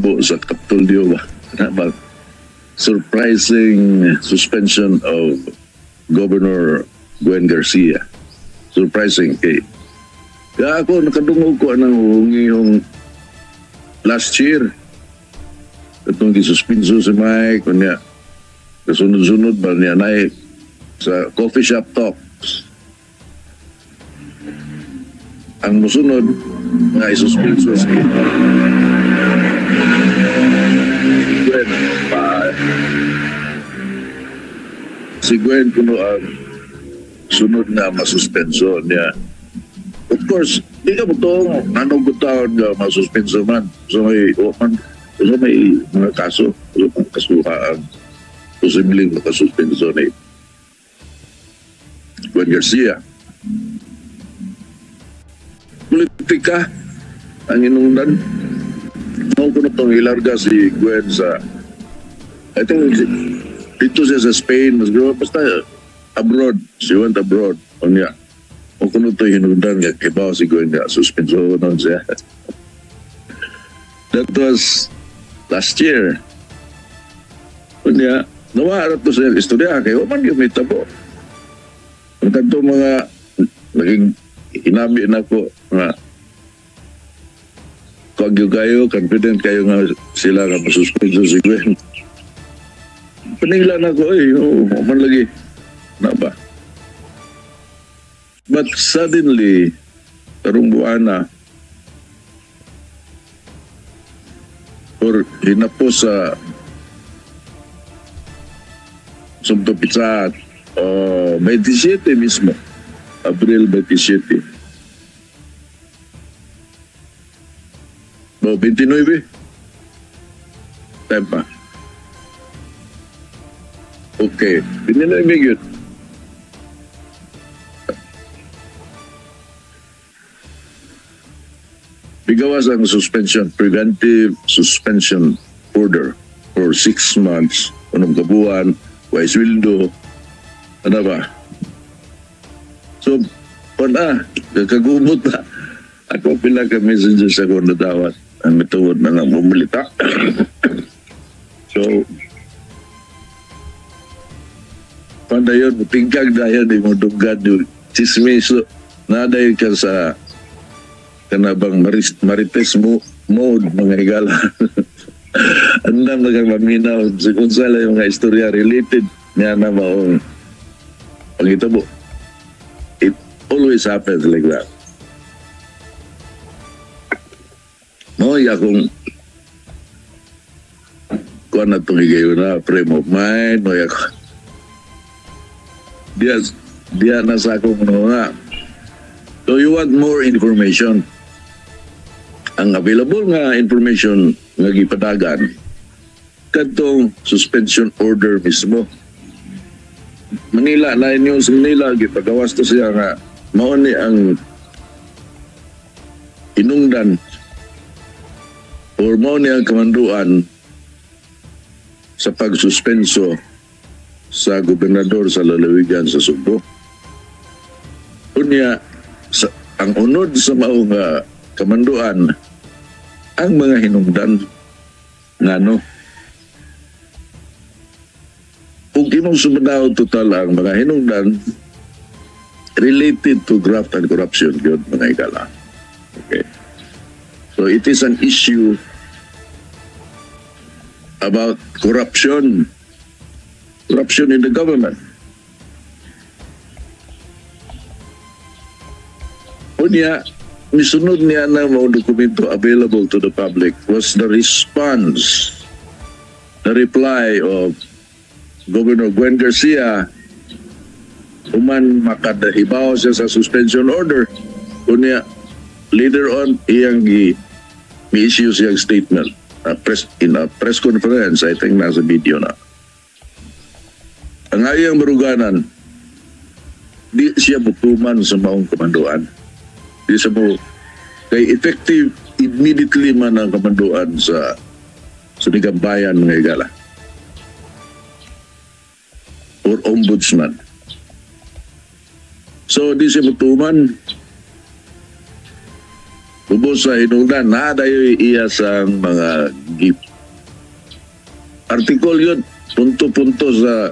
nitabo sa Kapitolyo ba? Na ba? Surprising suspension of Governor Gwen Garcia. Surprising kay kaya ako nakadungog ko anang hungihong last year. Itong gisuspenso si Mike, kunya kasunod-sunod ba niya na sa coffee shop talks. Ang musunod nga isuspenso si Gwen pa. Si Gwen kuno ang sunod nga masuspenso niya. Of course, di ka mo itong anong taon nga masuspenso man. So may, man, so may mga kaso, so may kasuha ang posibleng makasuspenso ni Gwen Garcia. Politika ang inungdan. Noong ko na itong ilarga si Gwen sa, I think, dito siya sa Spain, mas basta abroad, she went abroad. Unya, o kuno ito hinungdan nga kibaw si Gwen nga suspenso nun siya. That was last year. Unya, nawaarap to siya istorya kay man yung may tabo. Ang kadto mga naging hinabi na ko nga kagyo kayo, confident kayo nga sila nga masuspenso si Gwen. Paningla na ko eh, oh, man lagi. Na ba? But suddenly, karong buwana, or hinapos sa Sumtopitsat, 27 mismo, Abril 27. O, 29. Time pa. Okay, 29 yun. Bigawas ang suspension, preventive suspension order for 6 months, unong kabuan, way sweldo, ano ba? So, pana, kagubot na. Ako pila ka messages ako nadawat. Ang mituod na nga bumilita. So, panda yun, tingkag dahil di mo dugad yung chismis. So, nadayon ka sa kanabang marites mo mode mga higala. Andam na kang maminaw. Sa kung sala yung mga istorya related niya na maong pangitabo. It always happens like that. No, ya kung kuan na itong higayon na frame of mind, no, ya diya na sa akong mga. So you want more information. Ang available nga information nga gipadagan kadtong suspension order mismo. Manila, 9 News Manila, gipagawas to siya nga mao ni ang inungdan or mao ni ang kamanduan sa pagsuspenso sa gobernador sa lalawigan sa Sugbo. Unya, ang unod sa mao nga kamanduan ang mga hinungdan ngano. Kung imong sumadaw total ang mga hinungdan related to graft and corruption yun mga higala. Okay. So it is an issue about corruption. Corruption in the government. Unya, misunod niya na mga dokumento available to the public was the response, the reply of Governor Gwen Garcia human makadahibaw siya sa suspension order. Unya, later on, iyang mi-issue siyang statement in a press conference, I think nasa video na. Ang ayang baruganan, di siya butuman sa maong kamanduan. Di siya mo, kay effective immediately man ang kamanduan sa Sandiganbayan mga higala. Or ombudsman. So, di siya mutuman. Ubos sa hinungdan, nadayoy iya sa mga Gi article yun, punto-punto sa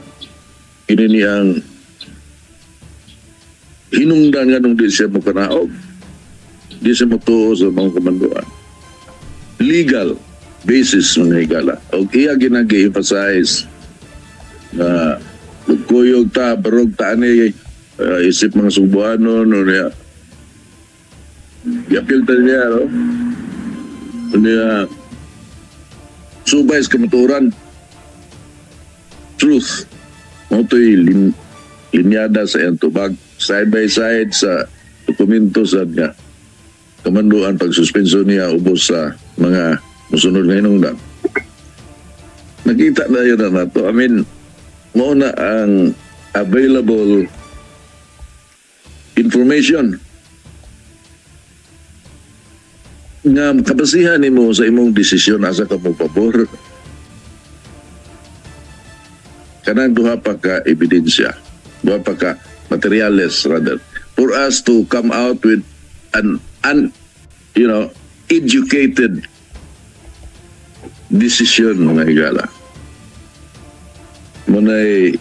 ini niyang hinungdan nga nung di siya mo kanaog. Di siya mo tuo sa mga kamanduan. Legal basis, mga higala. O iya ginagi-emphasize na kuyog ta, barog ta ani, isip mga Sugbuanon, no, niya. Giapil ta niya, no? Niya, subay sa kamatuoran. Truth. Mao to'y linyada sa iyang tubag. Side by side sa dokumento sa nga kamanduan pagsuspenso niya ubos sa mga musunod nga hinungdan. Nakita na yun na nato. I mean, mao na ang available information nga kabasihan nimo sa imong desisyon asa ka mo pabor. Kanang duha pa ka ebidensya, duha pa ka materials rather, for us to come out with an educated decision, mga higala. Muna'y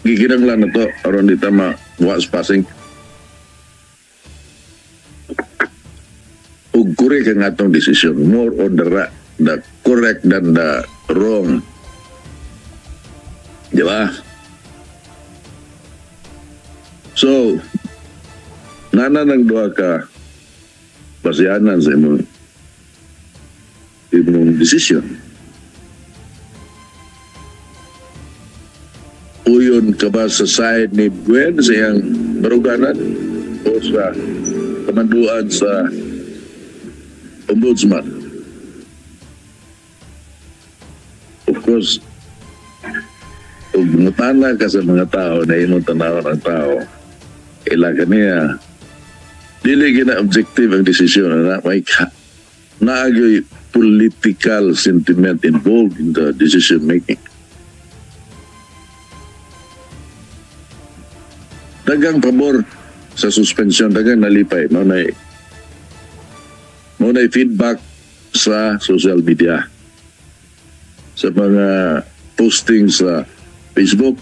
gikinanglan na to aron di ta ma passing ug correct ang atong desisyon, more on the correct than the wrong, di ba? So nana ng duha ka basihanan sa imong desisyon. Uyon ka ba sa side ni Gwen sa iyang baruganan o sa kamanduan sa ombudsman? Of course, kung mutana ka sa mga tao na imong tanawon ang tao, ila ka niya, dili gina objective ang desisyon na may naagyoy political sentiment involved in the decision making. Dagang pabor sa suspension, dagang nalipay, mao na feedback sa social media, sa mga posting sa Facebook.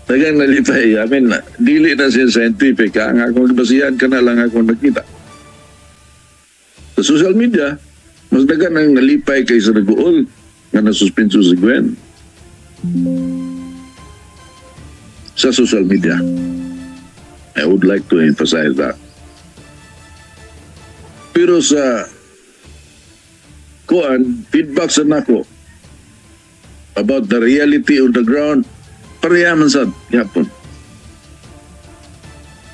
Dagang nalipay. I mean, dili na siya scientific. Ang akong basihan ka na lang akong nakita. Sa social media, mas dagan ang nalipay kaysa nag-uol nga nasuspenso si Gwen. Sa social media. I would like to emphasize that. Pero sa kuan, feedback sa nako about the reality on the ground, pareha man sad yapon.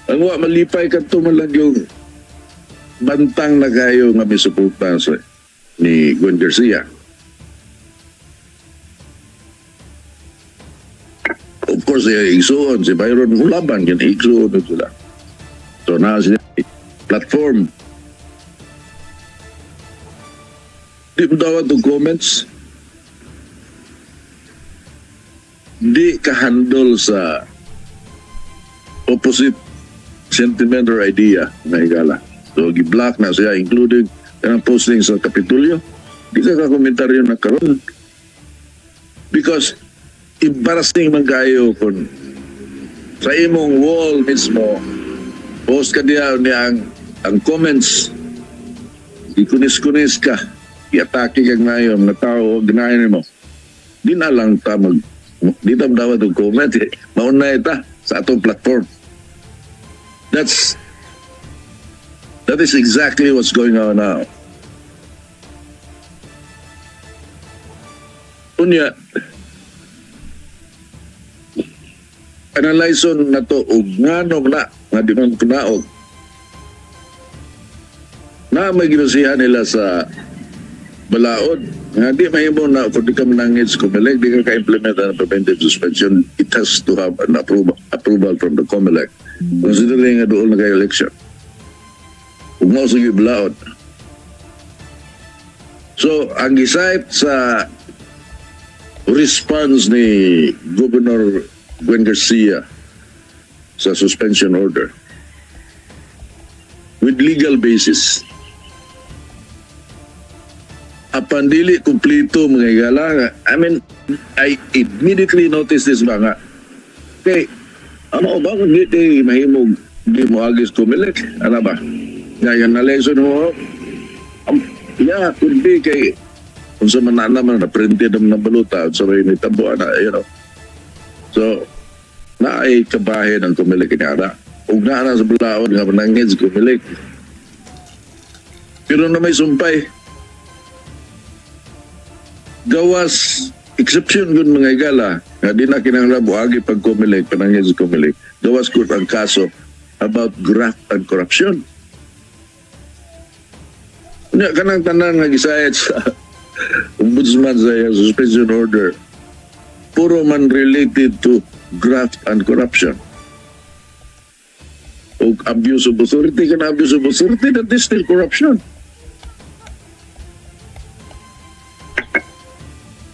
Ang wa malipay kadto man lang yung bantang na kayo nga may suporta sa ni Gwen Garcia. Of course, si igsuon, si Byron Ulaban, yan igsuon sila. So na sila platform. Di mo dawat og comments. Di ka-handle sa opposite sentiment or idea na higala. So, gi-block na siya, including ang posting sa Kapitulyo. Di ka kakomentaryo na karon. Because embarrassing man kayo kung sa imong wall mismo, post ka diya niya ang comments, ikunis-kunis ka, iatake ka ngayon, na tao, ganahin mo. Di na lang ta mag, di ta dawat og comment, eh. Mauna ita sa atong platform. That is exactly what's going on now. Unya, analyze na to og nganong na nga di man kunaog na may ginasihan nila sa balaod nga di mahimo na kung di ka manangit sa COMELEC, di ka ka-implement ang preventive suspension. It has to have an approval from the COMELEC, considering nga doon na kayo election ug mao sa balaod. So ang gisayt sa response ni Governor Gwen Garcia sa suspension order with legal basis. Apan dili kumpleto, mga higala. I mean, I immediately noticed this ba nga. Okay, ano ba kung di di mahimog di mo agis Comelec? Ano ba? Nga yung naleson mo, yeah, could be kay kung sa man na naman na printed naman ng baluta sa may nitabo na. So, na ay kabahin ang Comelec niya na. Ug naa na sa balaod nga manangid sa Comelec. Pero na may sumpay. Gawas exception gud, mga higala, nga di na kinahanglan buagi pag Comelec, panangid sa Comelec. Gawas gud ang kaso about graft and corruption. Nya kanang tanan nga gisayad sa ombudsman sa iyang suspension order, puro man related to graft and corruption o abuse of authority. Kana abuse of authority, that is still corruption.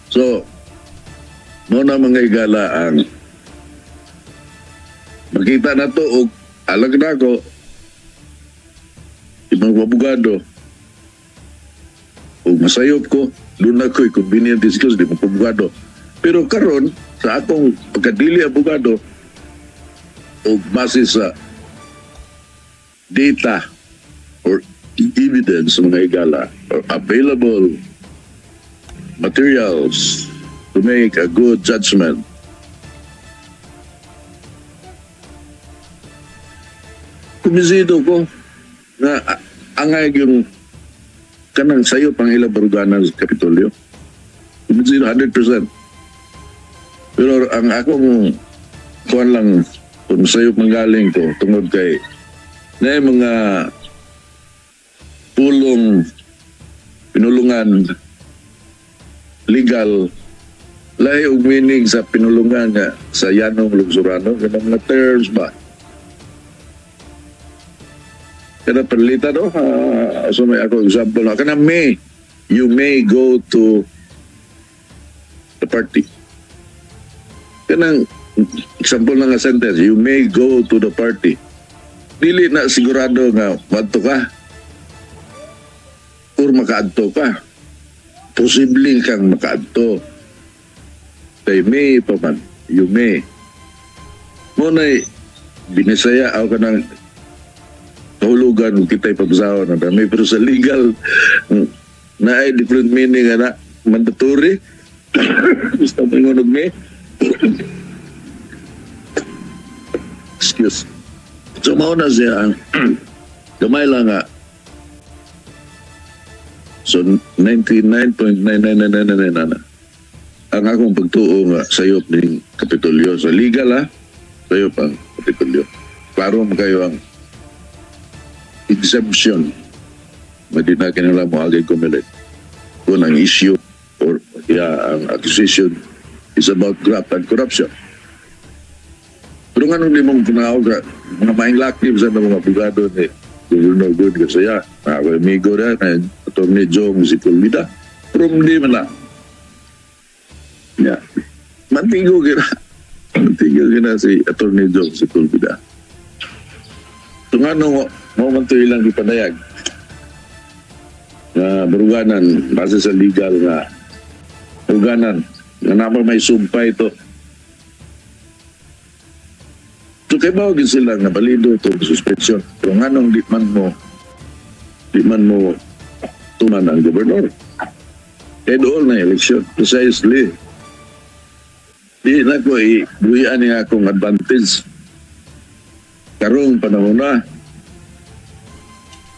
So mo na, mga higala, ang makita na to og alag na ako ibang abogado o masayop ko doon na ko'y convenient excuse, di mo abogado. Pero karon sa akong pagkadili abogado o base sa data or evidence, mga higala, or available materials to make a good judgment, kumbinsido ko na angay yung kanang sayo pang ilang baruganan sa Kapitolyo. Kumbinsido 100%. Pero ang akong kuan lang kung sayo manggaling ko tungod kay na yung mga pulong pinulungan legal, lahi og meaning sa pinulungan nga sa yanong lungsurano, kanang mga terms ba, kada panlita no. So may ako example na kana may, you may go to the party. Kanang example na nga sentence, "You may go to the party," dili na sigurado nga madto ka or makaadto ka. Posible kang makaadto kay may pa man, you may mo na binisaya aw kanang kahulugan kung kita'y pagsahon na dami. Pero sa legal na ay different meaning nga na mandatory basta mo may. Excuse. So mao na siya ang gamay lang nga. So 99.99999 na ang akong pagtuo nga sayop ning Kapitolyo sa legal ha, sayop ang Kapitolyo. Klaro mo kayo ang exemption nga di na kinahanglan mo agay Comelec kung ang issue or yeah, ang accusation is about graft and corruption. Pero nga nung di mong panahon ka, mga maing laki sa mga abogado ni Governor Gwen Garcia, ako amigo na, na Attorney Jong Sepulveda, pero hindi man na. Yeah. Mantigo kina. Mantigo kina si Attorney Jong Sepulveda. So nga nung mo man to ilang gipanayag nga baruganan base sa legal nga baruganan nga naman may sumpay ito. So kay ba gid sila nga balido itong suspension. Pero nganong di man mo tuman ang gobernador? Kay dool na eleksyon. Precisely. Di na ko ibuhian niya akong advantage. Karong panahon na.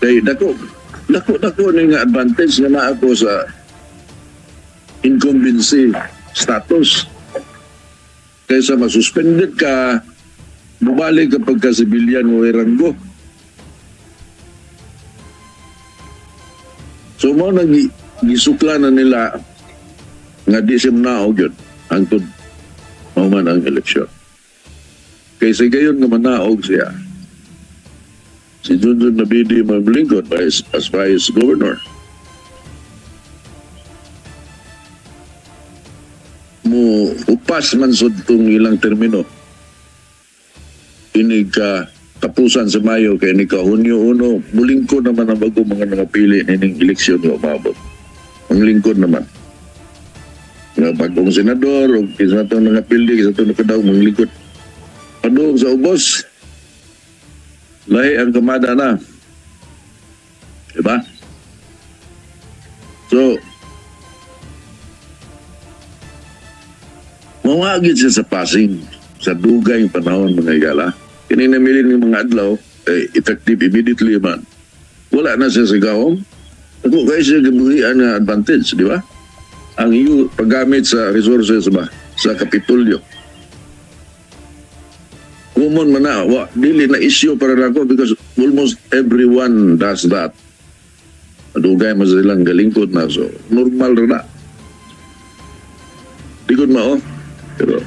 Kay dako, dako, dako ni nga advantage nga naa ako sa incumbency status. Kaysa masuspended ka, bumalik kapag ka civilian mo ranggo. So mo nang gisukla na nila nga di siya manaog yun hangtod mauman ang eleksyon. Kaysa gayon nga manaog siya, si Junjun Nabidi maglingkod as vice governor. Mo upas man sud tong ilang termino. Inig ka tapusan sa Mayo kay ni ka Hunyo 1, mulingkod naman ang bago mga nangapili nining eleksyon nga umabot. Ang lingkod naman. Nga bagong senador, o kinsa itong nangapildi, kinsa itong nakadaog, manglingkod. Padung sa ubos, lahi ang kamada na. Diba? So, mawagit siya sa passing sa dugay panahon, mga higala. Kini namilin ng mga adlaw, eh, effective immediately man. Wala na siya sa gahom. Ako kay siya gibuhian nga advantage, di ba? Ang iyo paggamit sa resources ba sa Kapitolyo. Common man na, wa, dili na issue para nako because almost everyone does that. Dugay man silang galingkod na, so normal ra na. Di ko mao, pero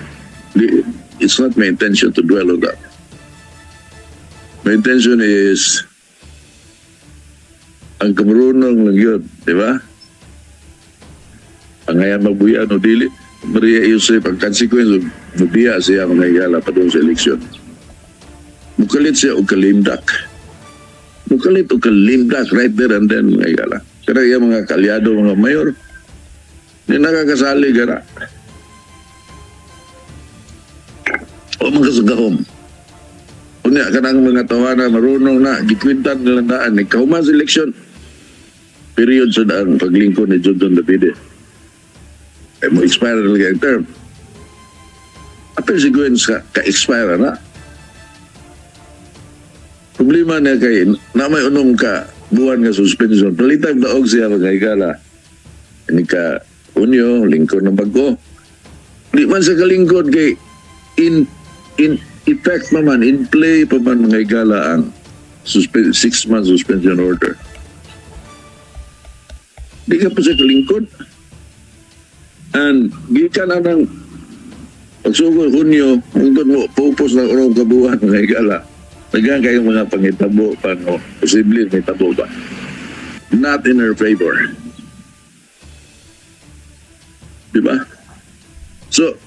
di, it's not my intention to dwell on that. My intention is ang kamarunong lang yun, di ba? Ang ngayon magbuyan o dili, Maria Joseph, ang consequence, mubiya siya, mga higala, pa doon sa eleksyon. Mukalit siya og kalimdak. Mukalit og kalimdak right there and then, mga higala. Kaya yung mga kalyado, mga mayor, di nakakasali gara. O mga kasagahom. Unya ka ng mga tawana, marunong na, gikwintan nila daan. Ikaw sa eleksyon, period sa daan, paglingkod ni John John Davide. Eh, mo expire na lang ang term. Apil si Gwen sa ka-expire na. Problema niya kay na may unom ka buwan nga suspension. Palitag daog siya mga higala. Ini ka unyo, lingkod ng bago. Di man sa kalingkod kay in effect pa man, in play pa man, mga higala, ang 6-month suspension order. Di ka pa sa kalingkod. And gikan na ng pagsugod Hunyo, hangtod mo pupos ng unom ka buwan, mga higala. Daghang kayong mga pangitabo pa, no? Posible may tabo ba? Not in her favor. Di ba? So,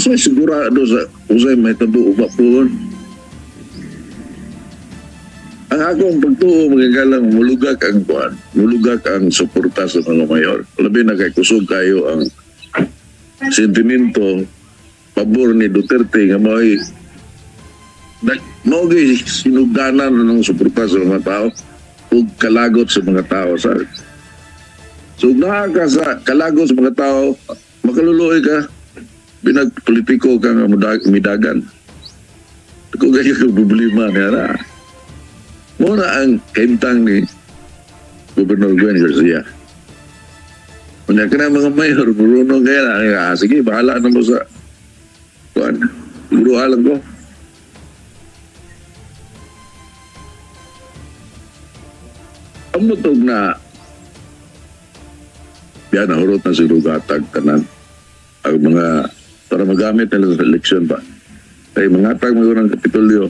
so sigurado sa usay may tabo upa po. Ang akong pagtuo, mga galang, mulugak ang kuan, mulugak ang suporta sa mga mayor. Labi na kay kusog kayo ang sentimento pabor ni Duterte nga mao'y mao gyud sinugdanan ng suporta sa mga tao ug kalagot sa mga tao sa. So naa ka sa kalagot sa mga tao, makaluluoy ka, binagpolitiko ka nga midagan. Kung kayo ka problema niya na. Muna ang kahimtang ni Governor Gwen Garcia. Unya ka na mga mayor, marunong kaya na. Ah, sige, bahala na mo sa kuan. Siguro alam ko. Ang butog na yan, nahurot na siguro gatag tanan. Ang mga para magamit nila sa eleksyon pa. Kay mga tag mga ng Kapitolyo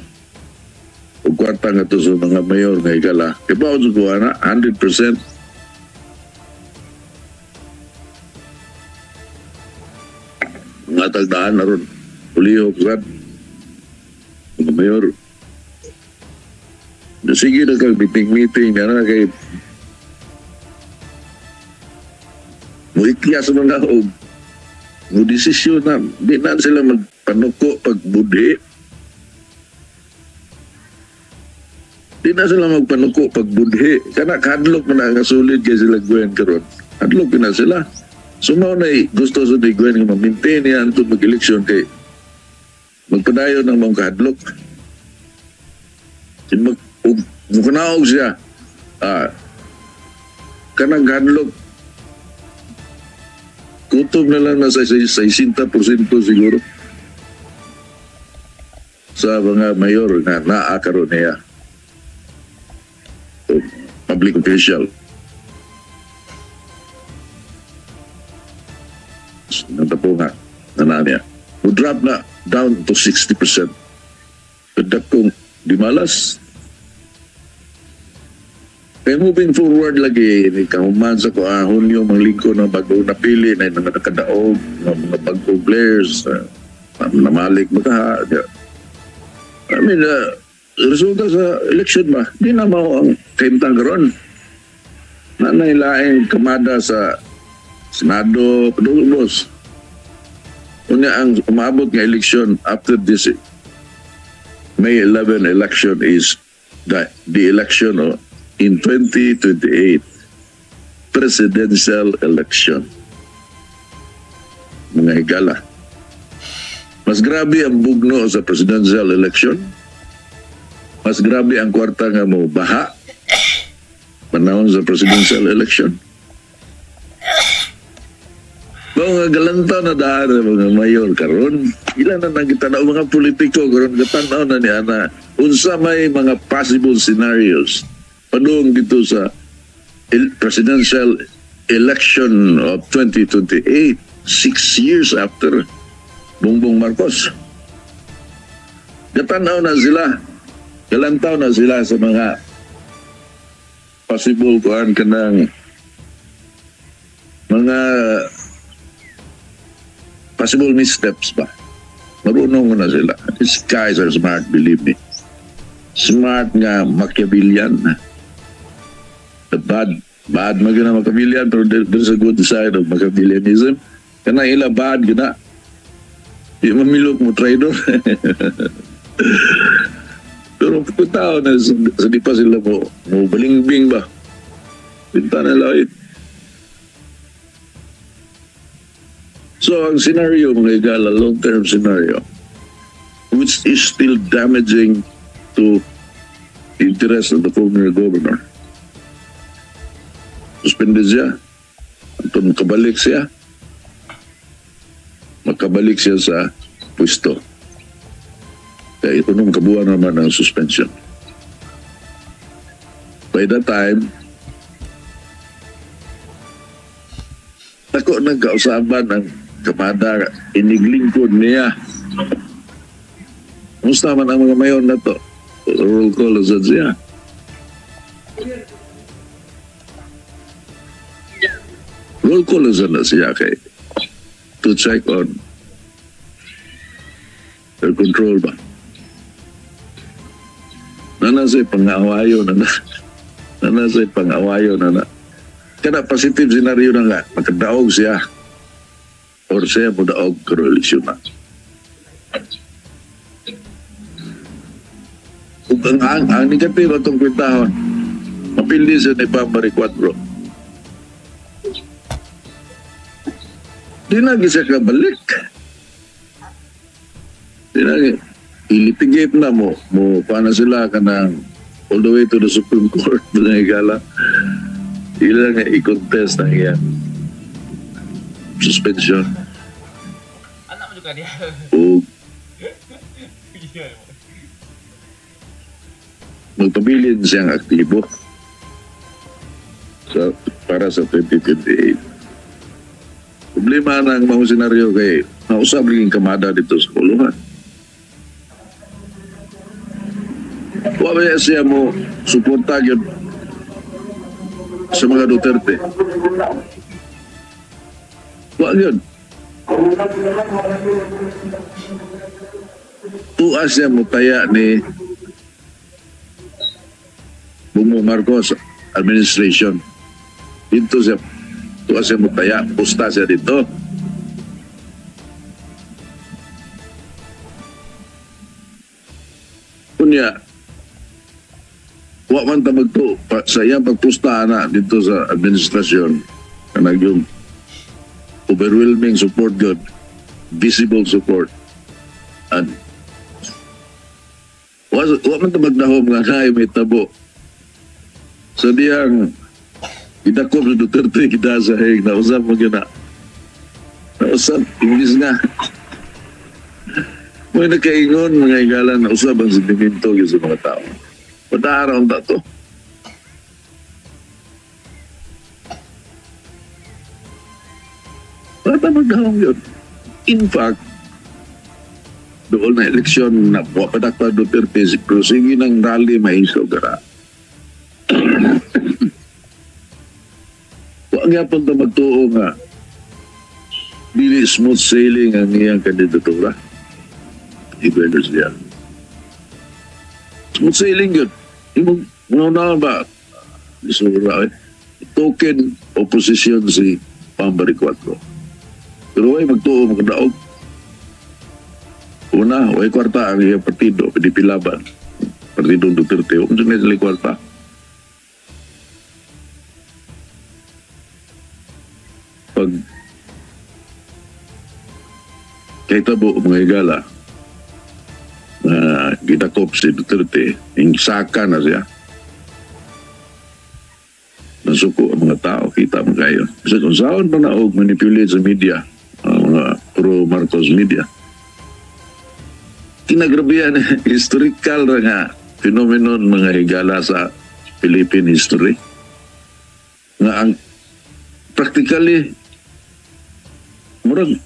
o kwarta nga to sa mga mayor nga higala. Kaya ba ako na 100% mga tagdaan na ron. Ulihok sad. Mga mayor. Sige na kag meeting-meeting na kay muikya sa mga og mo desisyon na di na sila magpanuko pagbudhi. Di na sila magpanuko pagbudhi. Kana kadlok man ang kasulid kay sila Gwen karon. Hadlok na sila. So mao na gusto sa ni Gwen nga ma-maintain niya antod mag-eleksyon kay magpadayon ang mga kahadlok. Mag mukanaog siya. Kanang hadlok kutob na lang nasa 60% siguro sa mga mayor na naa karon niya. Public official. Natapo nga na niya. Mo drop na down to 60%. Kadak kong di malas. Kaya moving forward lagi, ni kahuman sa ko, Hunyo, manglingko ng bagong napili na mga nakadaog, ng mga bagong players, namalik makaha. I mean, resulta sa election ba, di na mao ang kahimtang karon. Nanay laing kamada sa Senado, padulong, boss. Unya ang umabot nga eleksyon after this May 11 election is the election, oh, in 2028, presidential election. Mga higala. Mas grabe ang bugno sa presidential election. Mas grabe ang kwarta nga mo baha panahon sa presidential election. Mao nga galantaw na daan sa mga mayor karon. Ila na nang kita na mga politiko karon, gatanaw na ni ana unsa may mga possible scenarios padung dito sa presidential election of 2028, 6 years after Bongbong Marcos. Gatanaw na sila. Galantaw na sila sa mga possible kuan, kanang mga possible missteps ba. Marunong na sila. These guys are smart, believe me. Smart nga Machiavellian. The bad, bad man na Machiavellian, pero there's a good side of Machiavellianism. Kana ila bad gina. Di mamilok mo traidor. Pero kung tao na sa di pa sila mo balingbing ba. Pinta na lang. So ang scenario, mga higala, long-term scenario, which is still damaging to the interest of the former governor. Suspended siya. Atong makabalik siya. Makabalik siya sa pwesto. Kaya 6 ka buwan naman ang suspension. By that time, dako ng kausaban ang kamada iniglingkod niya. Kumusta man ang mga mayor na to? Roll call sa siya. Roll call sa na siya kay to check on their control ba. Nanasay pangawayo na na. Nanasay pangawayo na na. Kana positive scenario na nga, makadaog siya. Or siya mo daog pero eleksyon na. Ug ang negative atong kwentahon, mapildi siya ni Bam Baricuatro. Di na siya kabalik. Di na ilitigate na mo paano sila kanang all the way to the Supreme Court, mga higala. Ila nga i-contest ang iyang suspension. Anak mo juga dia. O Iya. Magpabilin siyang aktibo para sa 2028. Problema na ang mga senaryo kay nausab rin kamada dito sa kulungan. Wa ba siya mo suporta gyud sa mga Duterte? Wa gyud. Tuwa siya mo taya ni Bongbong Marcos administration. Dito siya, tuwa siya mo taya, pusta siya dito. Kunya, wa man ta magtu pa, sa iyang pagpusta na dito sa administrasyon, kanang yung overwhelming support gyud, visible support. And wa man ta magdahom nga naay may tabo. Sa diyang gidakop sa Duterte kita sa Hague, nausap mo gyud na. Nausap, imbis nga. May nakaingon, mga higala, nausap ang sentimento gyud sa mga tao. Patahara ang tato. Wala magdahom yun. In fact, doon na eleksyon na wapadakpa Duterte, pero sige ng rally maisog ka. Wa nga po na magtuo nga dili smooth sailing ang iyang kandidatura. I-vendors niya. Smooth sailing yun. Imong mga ba? Isura eh. Token opposition si Bam Baricuatro. Pero way magtuo makadaog. Una, way kwarta ang iyang partido, PDP Laban. Partido Duterte, huwag na sila kwarta. Pag kahitabo mga higala na gidakop si Duterte, saka na siya. Nasuko ang mga tao, kita mo kayo. Kasi kung saan pa na og manipulate sa media, ang mga pro-Marcos media, kinagrabihan, historical ra nga phenomenon, mga higala, sa Philippine history nga ang practically murag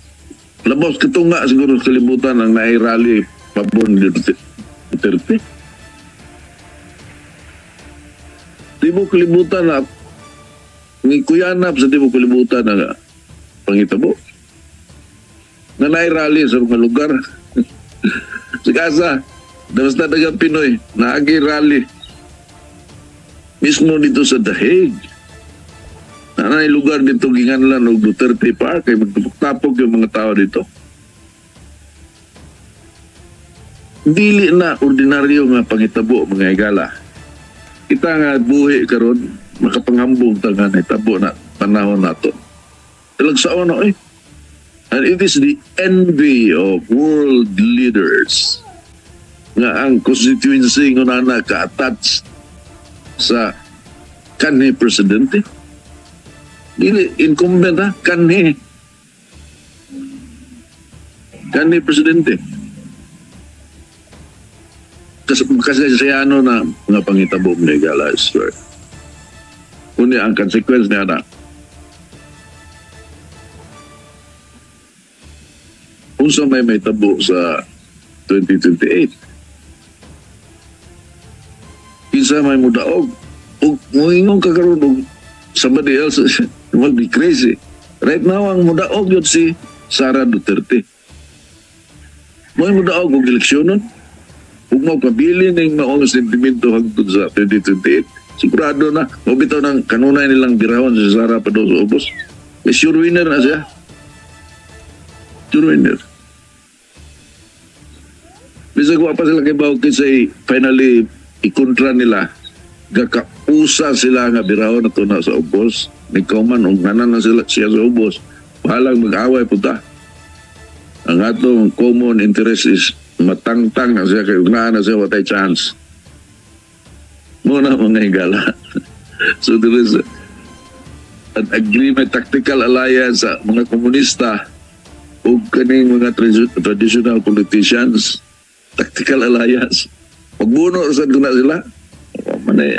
labos katunga siguro sa kalibutan ang naay rally pabor ni Duterte. Tibuok kalibutan na ngikuyanap sa tibuok kalibutan na pangitabo na naay rally sa mga lugar sa Gaza, basta dagang Pinoy, naagi rally. Mismo dito sa The Hague. Na lugar dito ginganlan og Duterte Park kay magtapok-tapok yung mga tao dito. Dili na ordinaryo nga pangitabo, mga higala. Kita nga buhi karon makapanghambog ta nga nahitabo na panahon nato. Talagsaon na eh. And it is the envy of world leaders nga ang constituency nga na ka-attach sa kanhi presidente. Dili incumbent ha, kanhi. Kanhi presidente. Kasi siya ano na mga pangitabo, mga higala, I swear. Kundi ang consequence niya na unsa may tabo sa 2028. Kinsa may mudaog ug moingon ka karon og somebody else will be crazy. Right now, ang mudaog yun si Sara Duterte. Mo'y mudaog og eleksyonon ug mo pabili ning maong sentimento hangtod sa 2028. Sigurado na, mao bitaw ng kanunay nilang birahon si Sara pa sa ubos. Eh, sure winner na siya. Sure winner. Bisag wa pa sila kay bawo kinsay finally ikontra nila, gakausa sila nga birahon na na sa ubos. Ni kauman og nanan na sila siya sa ubos. Bahalang mag-away punta. Ang atong common interest is matangtang na siya kay naa na siya, watay chance. Muna, mga higala. So there is an agreement, tactical alliance sa mga komunista ug kaning mga traditional politicians, tactical alliance. Pagbuno sa na sila, wa man ay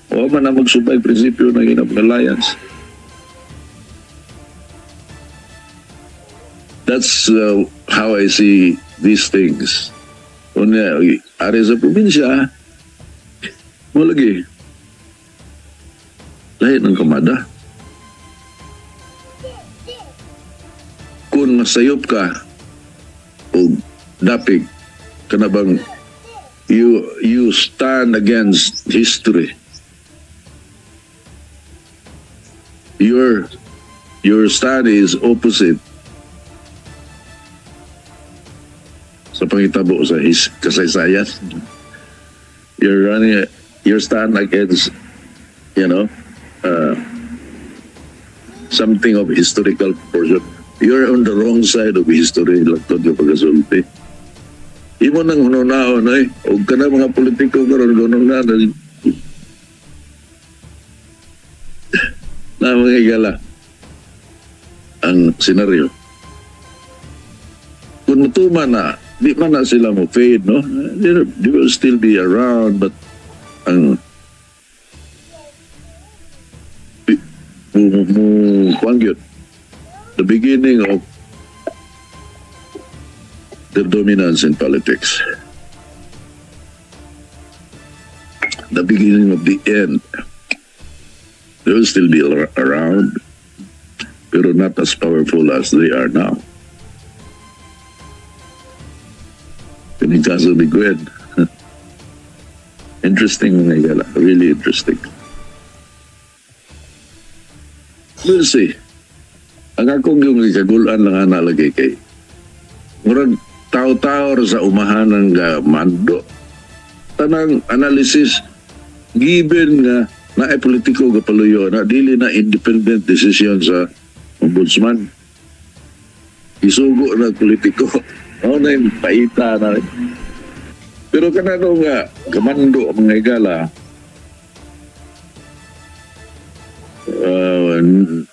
wa man na magsubay prinsipyo ng inang alliance. That's how I see these things. Unya, ari sa probinsya, mo lagi. Lahi ng kamada. Kung masayop ka o dapig, kana bang you stand against history. Your stand is opposite sa pangitabo sa kasaysayan. You're running your stand against something of historical proportion. You're on the wrong side of history, laktod yung pagkasulti. Imo nang hununaon ay, og kana mga politiko karon gunong na na mga higala ang senaryo. Kung mutuma na, di man na sila mo fade, no? They will still be around, but ang mo kuan gyud, the beginning of their dominance in politics. The beginning of the end. They will still be around, pero not as powerful as they are now. Kining kaso ni Gwen. Interesting, mga higala. Really interesting. We'll see. Ang akong yung ikagulan lang ana lagi kay murag tao-tao ra sa umahan ng mando. Tanang analysis given nga naay politiko ga paluyo na, dili na independent decision sa ombudsman. Isugo na politiko. Mao na yung paita na. Pero kanano nga kamando ang mga higala,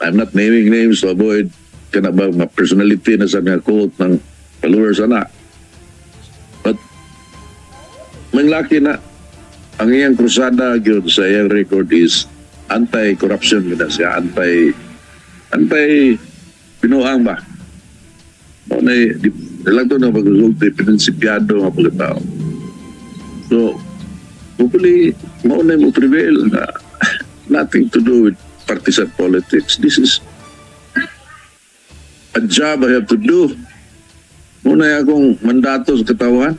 I'm not naming names to avoid kana ba mga personality na sa nga cult ng followers ana. But manglaki na ang iyang krusada gyud sa iyang record is anti-corruption gyud na siya, anti binuang ba. Mao na di lang to na pagsulti, prinsipyado nga pagkatao. So, hopefully, mao na mo prevail na nothing to do with partisan politics. This is a job I have to do. Mao na akong mandato sa katawan.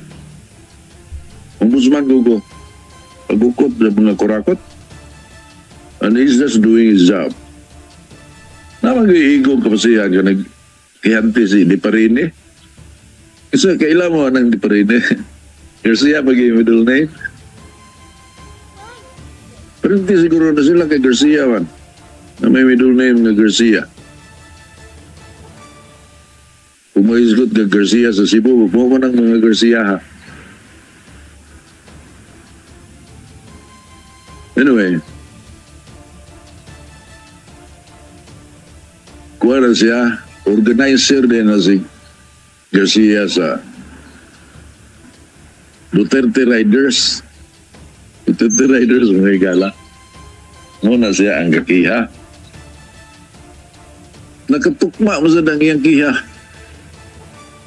Ombudsman gugo. Pagukot sa mga kurakot. And he's just doing his job. Na mag-iigong kapasihan ka nagkihanti si Di Parine. Kasi kailan mo anang Di Parine? Garcia pag middle name. Pero hindi siguro na sila kay Garcia man. Na may middle name nga Garcia. Kung maisgot ka Garcia sa Cebu, mo man ang mga Garcia ha. Anyway, kuha na siya, organizer din na si Garcia sa Duterte Riders. Duterte Riders, mga higala. Muna siya ang kakiha. Nakatukma mo sa dang iyang kiha.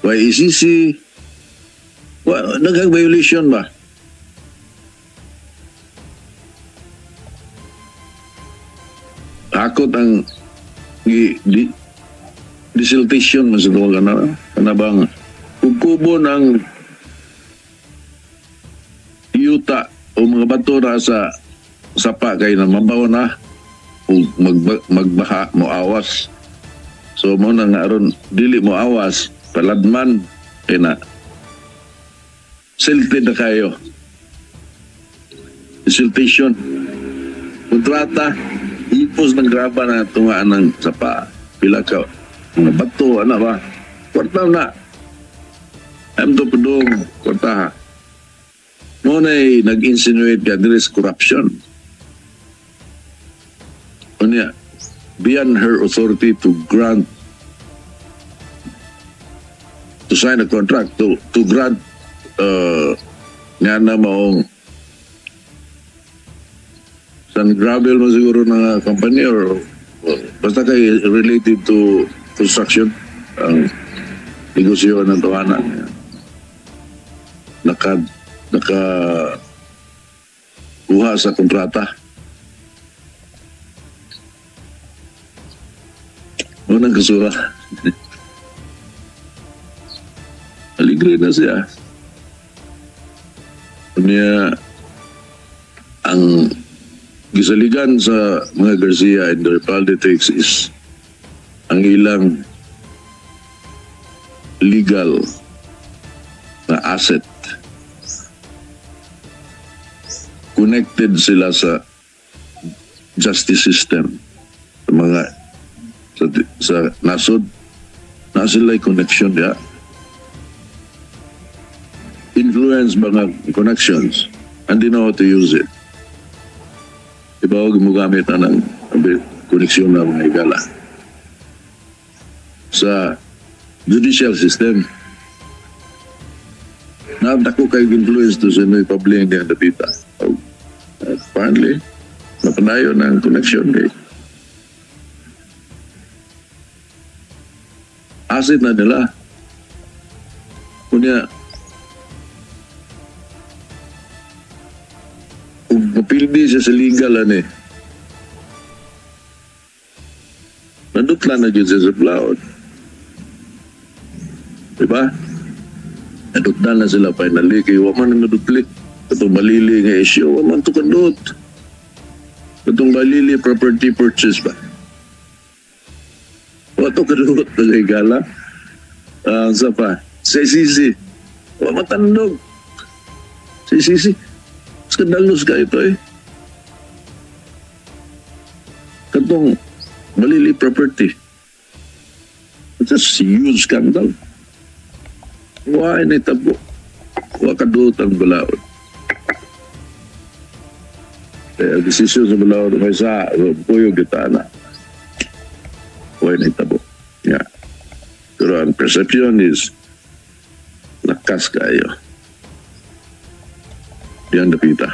YECC, wa, naghang violation ba? Hakot ang desiltation man sa tuwag na. Kana bang kugkubo ng yuta o mga bato na sa sapa kay na mabaw na o magbaha mo awas. So mo na nga aron dili mo awas paladman kay na silted na kayo. Desiltation. Kontrata ipos ng graba na tungaan ng sapa. Pila ka mga bato ana ba? Kwarta na. Am to padung kwarta ha. Mo na nag-insinuate ka there is corruption. Unya, beyond her authority to grant, to sign a contract, to grant nga na maong San Gravel mo siguro na company or basta kay related to construction ang negosyo ng tawanan. Naka kuha sa kontrata. Unang kasura. Aligre na siya. Unya, ang gisaligan sa mga Garcia in their politics is ang ilang legal na asset. Connected sila sa justice system. Sa mga sa nasod, na sila'y connection ya. Influence mga connections and they know how to use it. Iba huwag mo gamit na ng koneksyon na mga higala. Sa judicial system, nadako kayo influence to sa Noy Pabling nga dapita. Oh, apparently, napanayo ng connection kay asset na nila. Kunya, kung mapildi siya sa legal, ano eh, nandutla na dyan siya sa plaod. Diba? Nadutla na sila finally. Kaya waman ang nadutli. Itong Balili nga issue, waman to kandot. Itong Balili property purchase ba? Wa to kaduot, mga higala. Sa pa, sa ICC. Wa matandog. Sa ICC. Skandalos ka ito eh. Katong Balili property. It's a huge scandal. Wa ni tabo. Wa kaduot ang balaod. Kaya desisyon sa balaod may sa kuyog kita na. Wa ni tabo. Yeah. Pero ang perception is lakas kayo. Diyan dapita.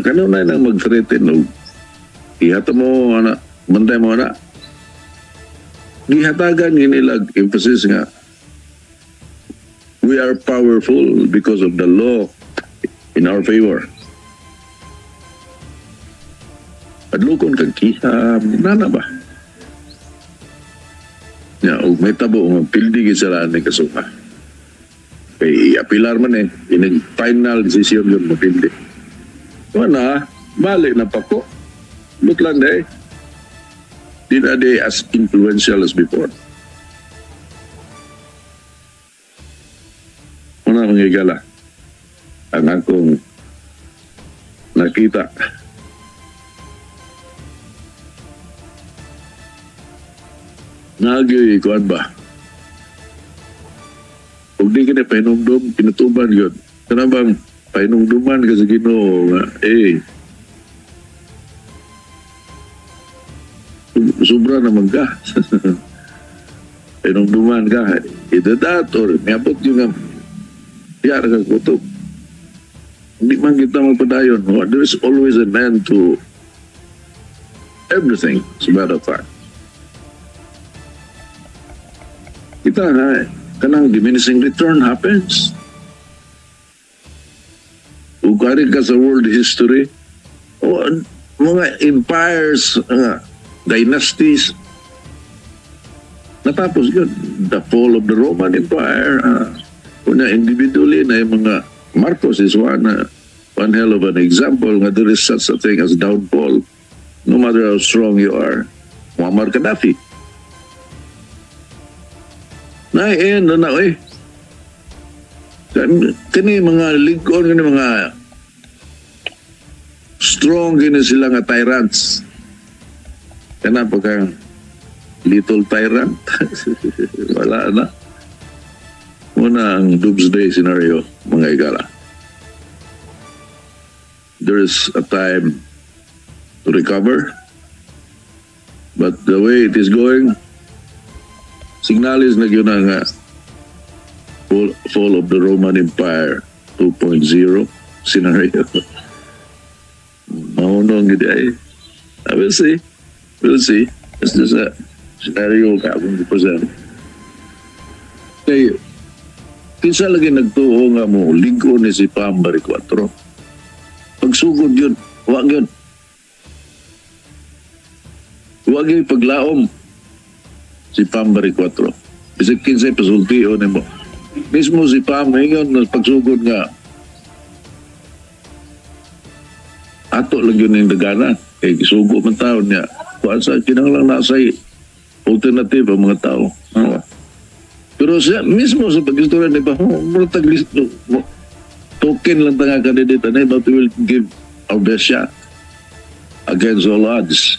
Kano na nang mag-threaten og ihata mo ana, bantay mo ana. Gihatagan nila emphasis nga we are powerful because of the law in our favor. Adlokon kag kiha, nana ba? Ya, og may tabo nga pildi gid sila ni kasuka. Kay apilar man eh, ining final decision yun mapildi. Wala, balik na pa ko. Look lang day. Di na day as influential as before. Una, mga higala, ang akong nakita. Nagyoy, kuan ba? Kung di ka na pahinumdum, pinutuban yun. Kana bang pahinumduman ka sa Ginoo nga, eh, sobra naman ka. Pahinumduman ka. Either that or miabot yun nga, diya ka kutob. Hindi man kita magpadayon. There is always an end to everything, as a matter of fact. Kita nga, kanang diminishing return happens. Ugari ka sa world history, o, mga empires, dynasties, natapos yun. The fall of the Roman Empire, una individually na yung mga Marcos is one hell of an example nga there is such a thing as downfall, no matter how strong you are. Muammar Gaddafi. Na-end na eh. Kani mga ligon, kani mga strong kini sila nga tyrants. Kana pagka little tyrant. Wala na. Muna ang doomsday scenario, mga igala. There is a time to recover, but the way it is going, signalis na yun ang fall of the Roman Empire 2.0 scenario. Maunong gid ay. I will see. We'll see. It's just a scenario ka akong i-present. Kay, kinsa lagi nagtuo nga mo, ligo ni si Pam Baricuatro. Pagsugod yun, wag yun. Wag yun paglaom si Pam Baricuatro. Bisag kinsay pasultion nimo. Mismo si Pam, ngayon, pagsugod nga, ato lang yun yung dagana. Kay gisugo man tao niya. Kuan sa kinahanglan nasa alternative ang mga tao. Ano? Pero siya, mismo sa pag-istorya ni Pam, token lang tanga kandidata na, but we will give our best shot against all odds.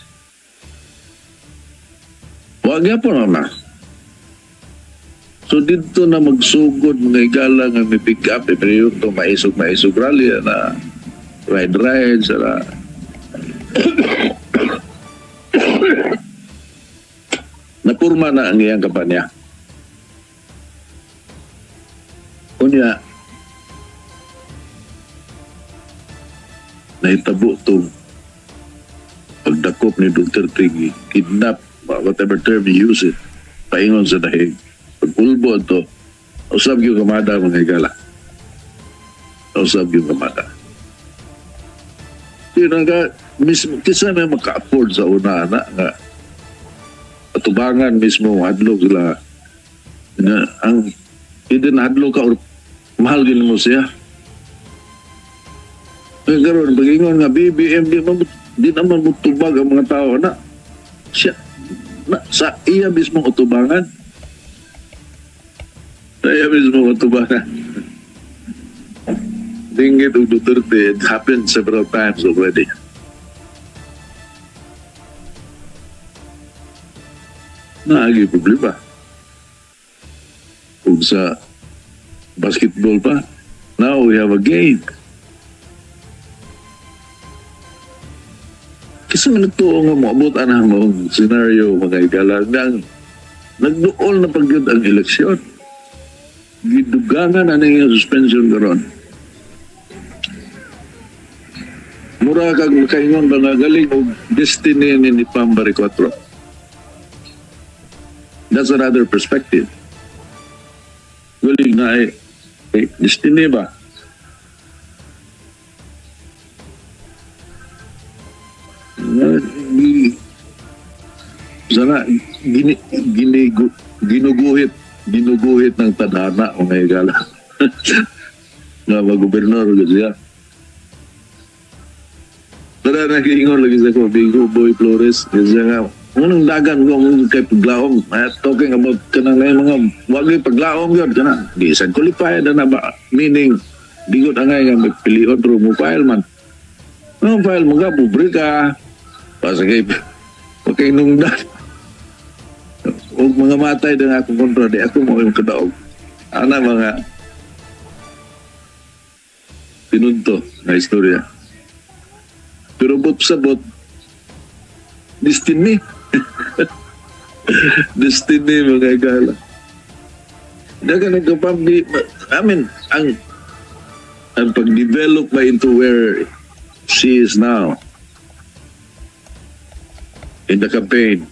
Wag yan po na. So dito na magsugod mga higala nga may pick up, pero yun to maisog-maisog rally na ride-ride, sara. Napurma na ang iyang kampanya. Kunya, nahitabo itong pagdakop ni Duterte, kidnap, whatever term you use it, paingon sa dahig. Pagpulbo ito, usab yung kamada mga higala. Usab yung kamada. Yun ang mismo, kisa may maka-afford sa una na nga atubangan mismo, hadlok sila. Nga, ang hindi na hadlok ka or mahal gin mo siya. Kaya karon, pag-ingon nga BBM, di naman mo tubag ang mga tao na. Siya, Na, sa iya mismong utubangan. Sa iya mismong utubangan. Dinggit og Duterte, it happened several times already. Naagi problema. Ug sa basketball pa, now we have a game. Kasi man nagtuo nga moabot ana mo scenario, mga higala, nga nagduol na pagyud ang eleksyon. Gidugangan na ning suspension karon. Mura kag makaingon ba nga galing og destiny ni Pam Baricuatro. That's another perspective. Galing na eh, destiny ba? Sana ginuguhit ng tadhana, mga higala, nga magobernador gud siya. Tara, nagiingon lagi sa ko, Bigo Boy Flores, kasi nga, anong dagan ko kay paglaom, talking about kanang mga wagi paglaom yun, kana, di sa qualified na ba, meaning, di ko angay nga magpilion pero mo file man. Ano file mo ka, pobre ka, basta kay, pagkainungdan. O mga matay din akong kontra, di ako mo yung kadaog. Ana mga pinunto na istorya. Pero bot sa bot, destiny. Destiny, mga igala. Dagan nagkapambi, I mean, ang pag-develop ba into where she is now in the campaign.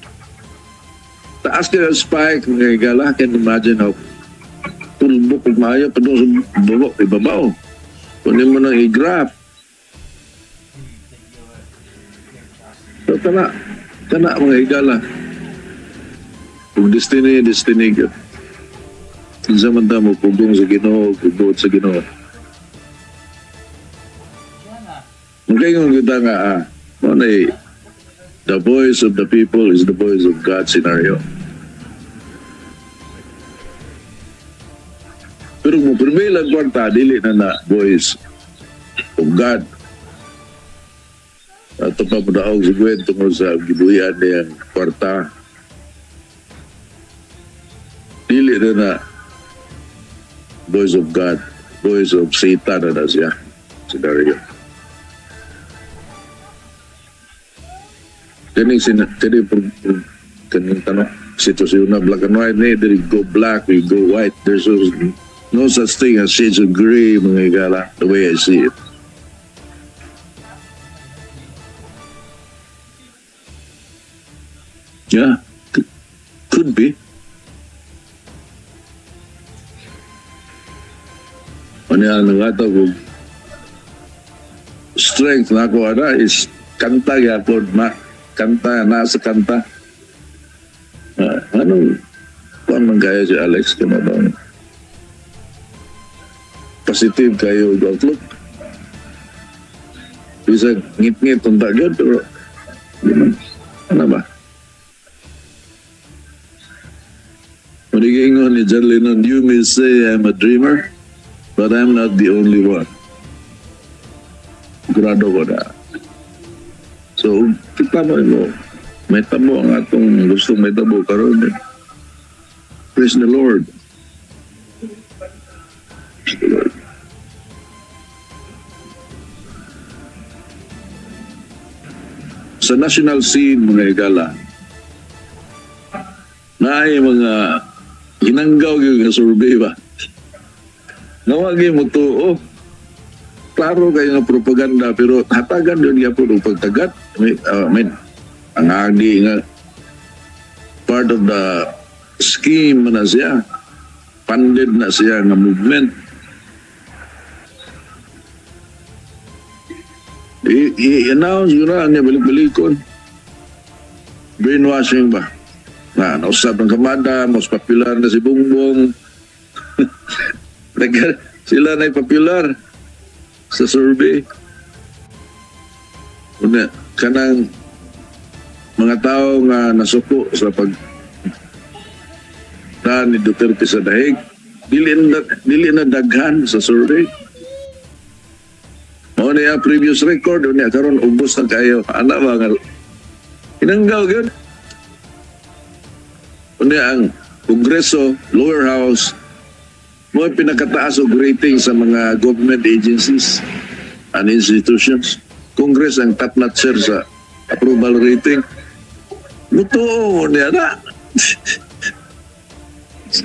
Taas kayo ang spike, mga igala, can imagine how tulbok ug maayo pa doon sa baba, ibabaw. Kunin mo nang i-graph. So, kana mga higala. Kung destiny, destiny ka. Kinsa man ta mo pugong sa Ginoo, pugbuot sa Ginoo. Magkaingon kita nga, mo na the voice of the people is the voice of God scenario. Pero kung prevail ang kwarta, dili na na voice of God. Ato pa mo si Gwen tungkol sa gibuhian niyang kwarta. Dili na na voice of God, voice of Satan na na siya. Scenario. Kaning kaning tanong, sitwasyon na black and white ni, dili go black, we go white. There's no such thing as shades of gray, mga higala, the way I see it. Yeah, could be. Ano yan, nangatag ko, strength na ako, ana, is kanta gyapon na, kanta, nasa kanta. Anong, kuan man kaya si Alex, kung ano, positive kayo outlook. Bisa ngit-ngit unta gyud, pero di man, ano ba? Manigingon ni John Lennon, "You may say I'm a dreamer, but I'm not the only one." Grado ko na. So, kita mo mo, may tabo ang atong gustong may tabo karon. Praise the Lord. Praise the Lord. Sa national scene, mga higala, naay mga hinanggaw yung survey ba? Nawagi mo to, oh, klaro kayo nga propaganda, pero hatagan yun nga po ng pagtagat. I mean, ang agi nga, part of the scheme na siya, funded na siya nga movement. I-announce yun na, niya balik-balikon. Brainwashing ba? Na, nausap ng kamada, mas popular na si Bongbong. Sila na'y popular sa survey. Una, kanang Mga tao nga nasuko sa pag daan ni Duterte sa dahig, dili na daghan sa survey. Mao niya previous record unya karon ubos na kayo. Ana ba nga inanggaw gyud. Unya ang Kongreso, lower house, mo pinakataas og rating sa mga government agencies and institutions. Congress ang top notcher sa approval rating. Mutuo niya na.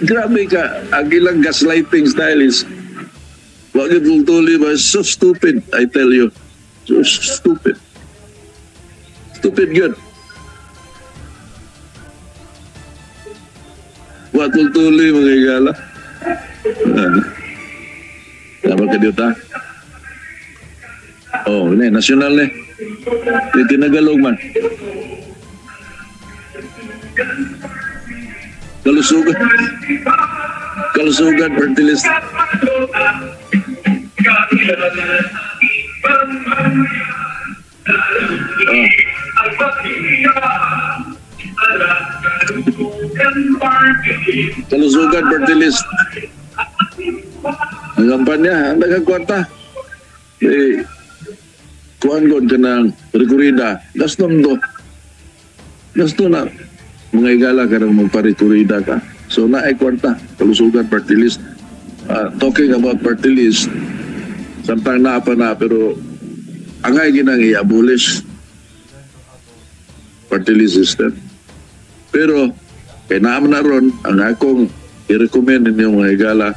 Grabe ka, ang ilang gaslighting style is wag yung tultuli ba? So stupid, I tell you. So stupid. Stupid good. Wa tultuli mga igala. Tama ka dito, ha? Oh, ne, nasyonal ne. Di tinagalog man. Kalusugan. Kalusugan party list. Oh. Kalusugan party list. Ang kampanya, ang nagkakwarta. Eh, kuan god ka ng rekurida. Gasto do. Gasto na. Mga igala ka nang magparekurida ka. So, naay kwarta. Kalusugan party list. Talking about party list, samtang naa pa na, pero angay ginang i-abolish party list system. Pero, kay naam na ron, ang akong i-recommend ninyo mga igala,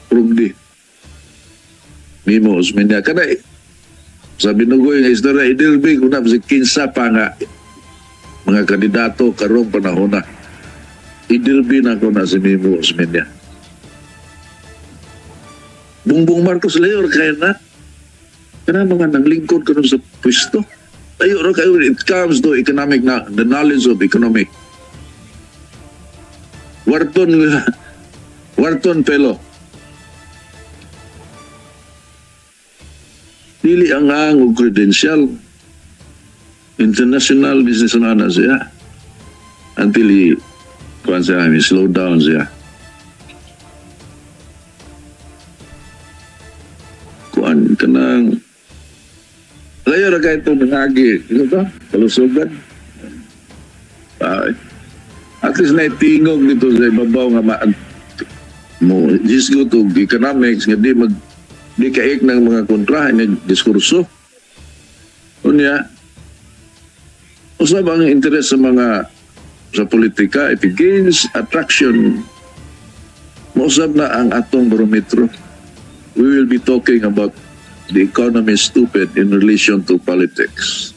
Prugdi. Mimo Osmeña. Kada, sa binugoy nga istorya, idilbi ko na si kinsa pa nga mga kandidato karong panahon na. Idilbi na ko na si Mimo Osmeña. Bongbong Marcos layor kaya na. Kana mga nanglingkod karon sa pwesto. Ayo ra kayo, it comes to economic na, the knowledge of economic. Wharton, Wharton Fellow. Dili ang og credential. International business na na siya. Until he, kuan siya, he slow down siya. Kuan ka nang layo ra kayo itong nangagi. Ano ba? Kalusugan. At least naitingog dito sa ibabaw nga mo just go to economics nga di mag di kaik ng mga kontra ng diskurso. Unya, usab ang interes sa mga sa politika, if it gains attraction, mausab na ang atong barometro. We will be talking about the economy stupid in relation to politics.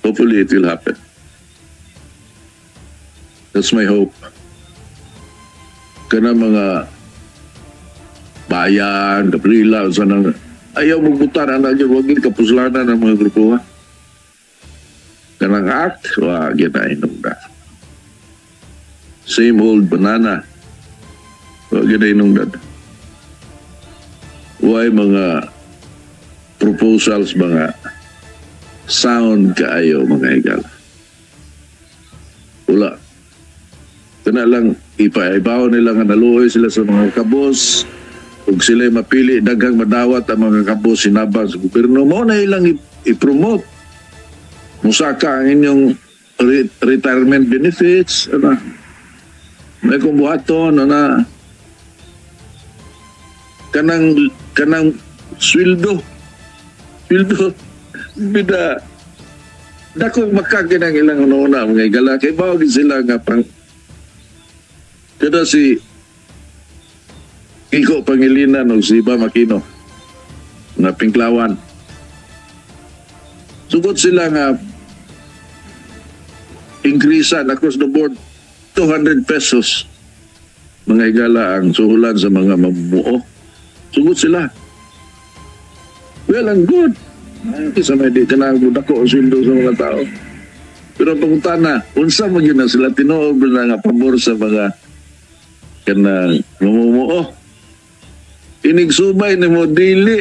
Hopefully it will happen. That's my hope. Kana mga Bayan, Gabriela, sana ayaw magbutar ang nagyo, wag yun kapuslanan ng mga grupo ha. Kanang act, wag yun na inom na. Same old banana, wag yun na inom na. Why mga proposals, mga sound kaayo mga igala. Wala. Kana lang, ipaibaw nila nga naluoy sila sa mga kabos. Kung sila mapili, daghang madawat ang mga kabos sinabang sa gobyerno, mo na ilang i-promote. Musaka ang inyong retirement benefits, ano. May kumbuhaton, ano. Kanang sweldo. Sweldo. Bida. Dako makagi ng ilang una-una, mga igala. Kay bawag sila nga pang kada si Kiko Pangilinan o si Iba Makino na Pinklawan. Sugot sila nga increasean across the board 200 pesos mga igala ang suhulan sa mga mamumuo. Sugot sila. Well and good. Ay, sa may di kanang dako ang sweldo sa mga tao. Pero pangutana, unsa man gyud na sila tinuod na nga pabor sa mga kanang mamumuo. Inigsubay ni mo dili.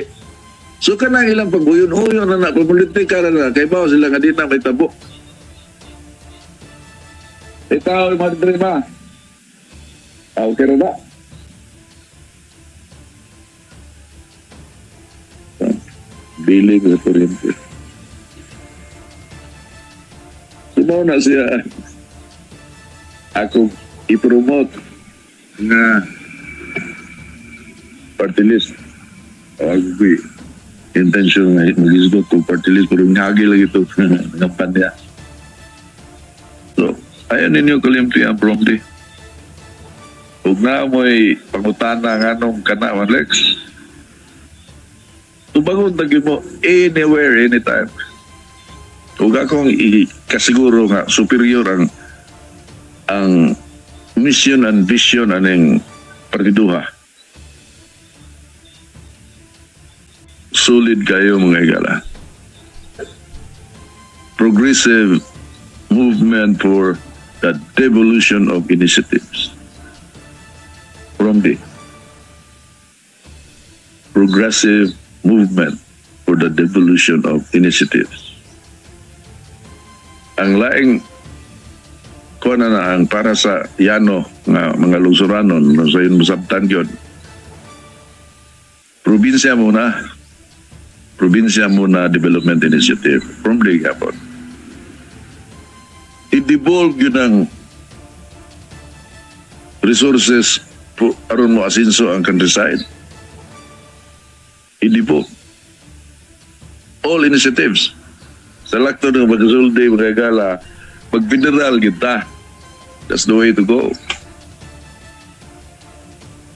So kanang ilang pag-uyon-uyon na na, politika na na, kay bawo sila nga di na may tabo. Ikaw, Madre ba? Ah, okay na ba? Billing sa kuryente. Sumaw na siya. Ako i-promote nga party list. Ako ko'y intention nga mag-isgot ko party list pero ngagi lang ito ng panya. So, ayan ninyo kalimti ang promdi. Huwag na mo'y pangutana nga nung kana, Alex. Tubangon na mo anywhere, anytime. Huwag akong kasiguro nga superior ang mission and vision aning partiduha. Solid kayo, mga igala. Progressive Movement for the Devolution of Initiatives. From the Progressive Movement for the Devolution of Initiatives. Ang laing kuha na na ang para sa yano nga mga lungsuranon no, sa yun masabtan yun. Probinsya muna. Probinsya muna Development Initiative from the gapon. I-devolve yun ang resources po, aron mo asinso ang countryside. I-devolve. All initiatives. Sa lakto ng pagkasulti, mga gala, mag-federal kita. That's the way to go.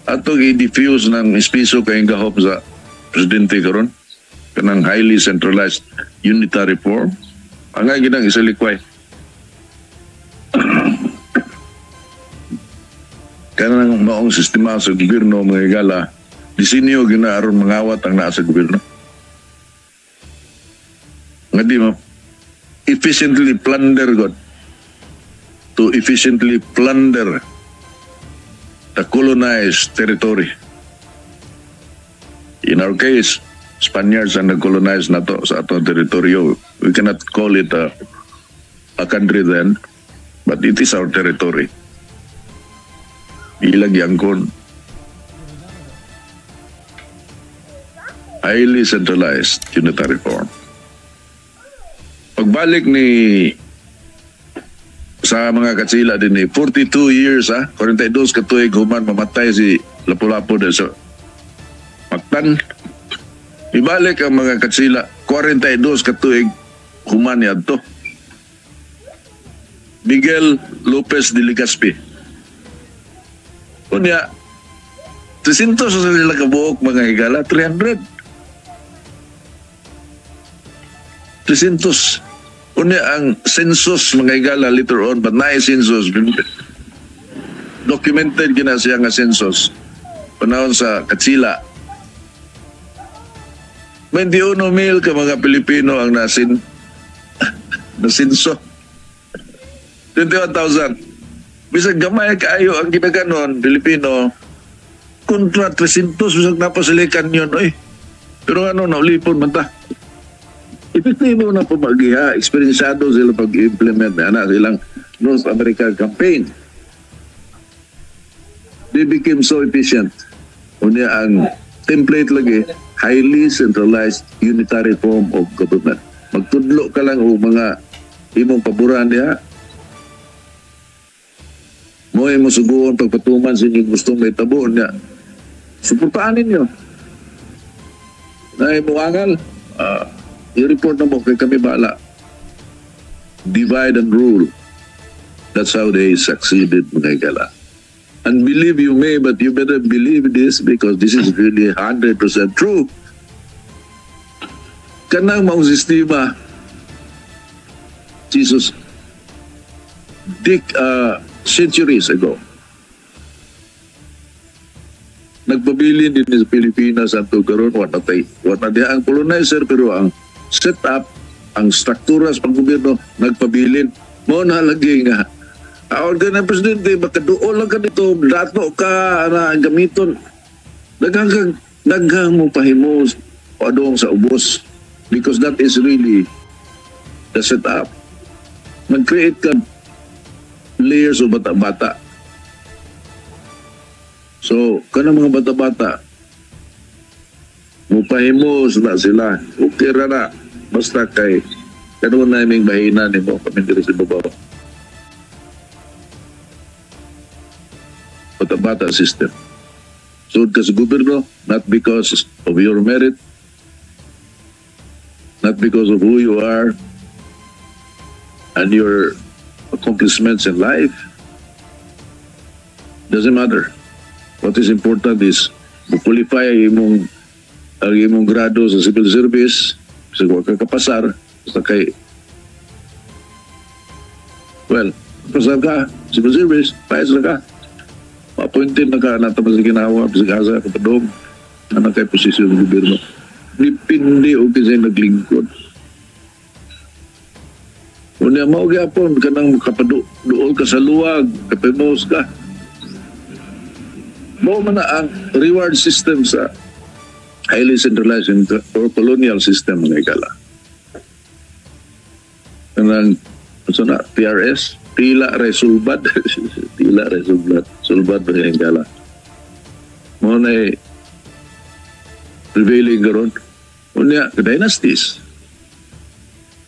Atong i-diffuse ng espiso kay gahop sa presidente karon kanang highly centralized unitary form. Ang nga ginang isalikway. Kanang maong sistema sa gobyerno, mga gala, disenyo gina aron mangawat ang naa sa gobyerno. Nga di ma efficiently plunder god to efficiently plunder the colonized territory. In our case, Spaniards ang nag-colonize na to sa atong teritoryo. We cannot call it a country then, but it is our territory. Ilag yangkon. Highly centralized unitary form. Pagbalik ni sa mga katsila din ni 42 years ha, 42 katuig human mamatay si Lapu-Lapu din sa Mactan. Ibalik ang mga katsila 42 katuig human niadto. Miguel Lopez de Legazpi. Unya 300 sa sila kabuok, mga higala, 300. 300. Unya ang census, mga higala, later on, but na census, documented gina siya nga census panahon sa Katsila. 21 mil ka mga Pilipino ang nasinso. 21,000. Bisag gamay kaayo ang ginaganon, Pilipino, kontra 300, bisag napasilikan yun. Oy. Pero ano, naulipon man ta. Epektibo na pamagiha, eksperyensyado sila pag-implement na anak silang North American campaign. They became so efficient. Unya ang template lagi, highly centralized unitary form of government. Magtudlo ka lang o mga imong paboran niya. Mo'y musuguon pagpatuman sa inyong gustong may tabo niya. Suportaan ninyo. Na imuangal, i-report na mo kay kami bala. Divide and rule. That's how they succeeded, mga gala. And believe you may, but you better believe this because this is really 100% true. Kanang maong sistema, Jesus, dik, centuries ago, nagpabilin din sa Pilipinas ang karon, wala na diha ang colonizer, pero ang setup, ang struktura sa paggobyerno, nagpabilin. Mao na lagi nga, awag ka ng presidente, makaduol lang ka dito, dato ka, na gamiton. Daghang mo pahimo Padong sa ubos because that is really the setup. Nag-create ka layers of bata-bata. So, kanang mga bata-bata, mupahimos na sila. Okay ra na. Basta kay kano na iming bahina nimo kami diri sa babaw. Bata-bata system. Sud ka sa gobyerno, not because of your merit, not because of who you are and your accomplishments in life. Doesn't matter. What is important is mo-qualify ang imong grado sa civil service, sa wa ka kapasar, sa kay, well, pasar ka, civil service, payas na ka. Appointed na ka, nata sa ginawa, bisag asa ka padong, na kay posisyon ng gobyerno. Depende og kinsay naglingkod. Unya mao gyapon kanang kapadu duol ka sa luwag, kapemos ka. Mao man na ang reward system sa highly centralized or colonial system, mga higala. Kanang ano na, TRS, tila resulbad, tila resulbad, sulbad ba, mga higala. Mao na prevailing karon. Unya, dynasties.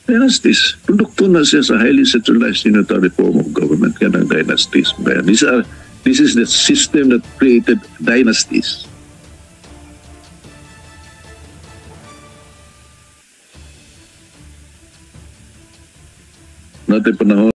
Dynasties. Produkto na siya sa highly centralized unitary form of government, kanang dynasties. Kaya this is the system that created dynasties. Natin panahon